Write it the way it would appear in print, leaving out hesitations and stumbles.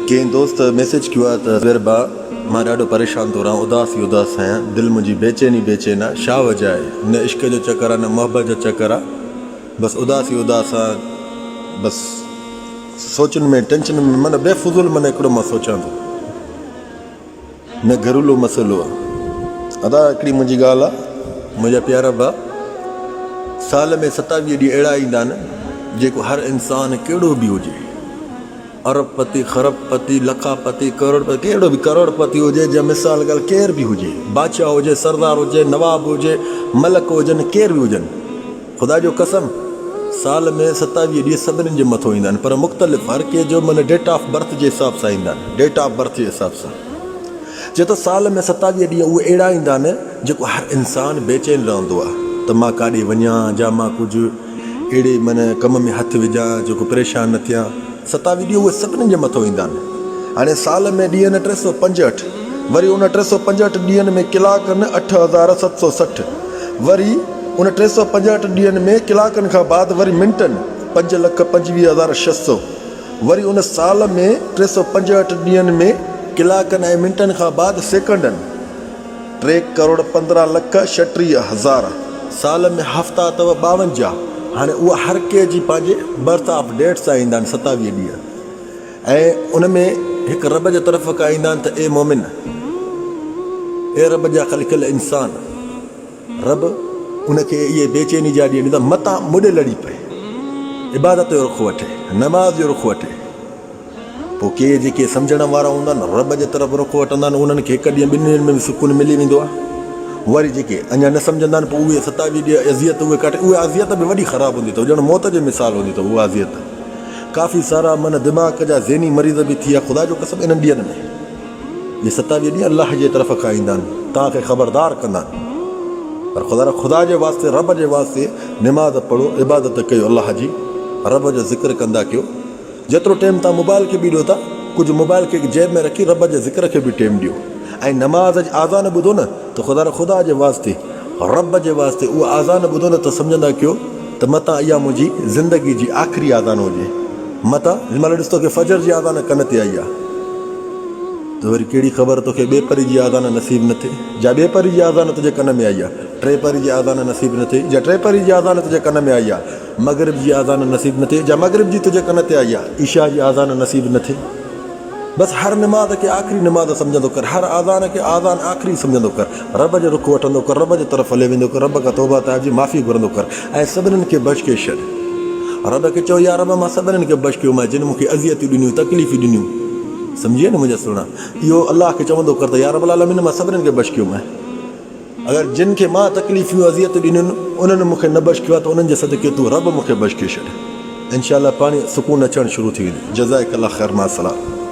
ڪنهن دوست ميسيج ڪيو آهي ته زبير ڀاء مان ڏاڍو پريشان ٿو رهان اداس ئي اداس آهيان دل منهنجي بيچين ئي بيچين آهي ڇا وجه آهي نه عشق جو چڪر آهي نه محبت جو چڪر آهي بس اداس ئي اداس آهيان بس سوچن ۾ ٽينشن ۾ معنيٰ بي فضول معنيٰ هڪڙو مان سوچان ٿو نه گهريلو مسئلو آ. ادا هڪڙي منهنجي ڳالهه آ منهنجا پيارا ڀاء سال ۾ 27 ڏينهن اهڙا ايندا آهن جيڪو هر انسان ڪهڙو به هجي ارب پتي خرب پتي لکا پتي ڪروڙ پتي ڪهڙو به ڪروڙ پتي هجي جا مثال ڳالهه ڪير به هجي بادشاهه هجي سردار هجي نواب هجي ملڪ هجن ڪير به هجن خدا جو قسم سال ۾ 27 ڏينهن سڀني جي مٿو ايندا آهن پر مختلف هر ڪنهن جو معنيٰ ڊيٽ آف برٿ جي حساب سان ايندا آهن ڊيٽ آف برٿ جي حساب سان چي ٿو سال ۾ 27 ڏينهن اهي اهڙا ايندا آهن جيڪو هر انسان بيچين رهندو آهي ته مان ڪاڏي وڃان جا مان ڪجهه اهڙي معنيٰ ڪم ۾ هٿ وجهان جيڪو پريشان نه ٿيان 27 ڏينهن اهي سڀني جي مٿو ايندا آهن. هاڻي سال ۾ ڏينهن 365، وري ان 365 ڏينهن ۾ ڪلاڪن 8760، وري ان 365 ڏينهن ۾ ڪلاڪن کان بعد وري منٽن 525600، وري ان سال ۾ 365 ڏينهن ۾ ڪلاڪن ۽ منٽن کان بعد سيڪنڊن. ٽي ڪروڙ 15 لک 36 هزار. سال ۾ هفتا اٿو 52. هاڻي اها هر ڪنهن جي پنهنجي برٿ آف ڊيٽ سان ايندا آهن 27 ڏينهن ۽ ان ۾ هڪ رب جي طرف کان ايندا آهن ته اي مومن اي رب جا خلقيل انسان رب ان کي اهي بيچيني جا ڏينهن ڏيندا متان مڏي لڙي پئي عبادت جو رخ وٺي نماز جو رخ وٺي. پوء ڪي جيڪي سمجهڻ وارا هوندا آهن، رب جي طرف رخ وٺندا آهن، انهن کي هڪ ڏينهن ٻن ڏينهن ۾ به سڪون ملي ويندو آهي. وري جيڪي اڃا نه سمجهندا آهن، پوء اهي 27 ڏينهن اذيت اهي ڪاٽي، اها اذيت به وڏي خراب هوندي اٿو، ڄڻ موت جي مثال هوندي اٿو اها اذيت. ڪافي سارا من دماغ جا ذهني مريض به ٿي ويا، خدا جو قسم انهن ڏينهن ۾. اهي 27 ڏينهن الله جي طرف کان ايندا آهن، توهان کي خبردار ڪندا آهن. پر خدا را خدا جي واسطي، رب جي واسطي نماز پڙهو، عبادت ڪيو الله جي، رب جو ذڪر ڪندا ڪيو. جيترو ٽيم توهان موبائل کي به ڏيو ٿا ڪجهه موبائل کي جيب ۾ رکي رب جي ذڪر کي به ٽيم ڏيو ۽ نماز جي آذان ٻڌو نه ته خدا را خدا جي واسطي رب جي واسطي اها آذان ٻڌو نه ته سمجهندا ڪيو ته متان اها منهنجي زندگي جي آخري آذان هجي متان هن مهل ڏس توکي فجر جي آذان ڪن تي آئي آ ته وري ڪهڙي خبر توکي ٻي پري جي آذان نصيب نه ٿئي جا ٻي پري جي آذان تنهنجي ڪن ۾ آئي آ ٽي پري جي آذان نصيب نه ٿئي جا ٽي پري جي آذان تنهنجي ڪن ۾ آئي آ مغرب جي آذان نصيب نه ٿئي، جا مغرب جي تنهنجي ڪن تي آئي آ، عشاء جي آذان نصيب نه ٿئي. بس هر نماز کي آخري نماز سمجهندو ڪر، هر آذان کي آذان آخري سمجهندو ڪر، رب جو رخ وٺندو ڪر، رب جي طرف هليو ويندو ڪر، رب کان توبه تائب جي معافي گهرندو ڪر ۽ سڀنين کي بخشي ڇڏ. رب کي چئو يا رب مان سڀنين کي بخشيو جن مون کي اذيتون ڏنيون، تڪليفون ڏنيون. سمجهي ويا نه منهنجا سهڻا. اهو الله کي چوندو ڪر ته يا رب العالمين مان سڀنين کي بخشيو. اگر جن کي مان تڪليفيون اذيتون ڏنيون انهن مون کي نه بخشيو آهي ته انهن جي صدقي تون رب مون کي بخشي ڇڏ. انشاء الله پاڻي سڪون اچڻ شروع ٿي ويندو. جزاڪ الله خير مع السلام.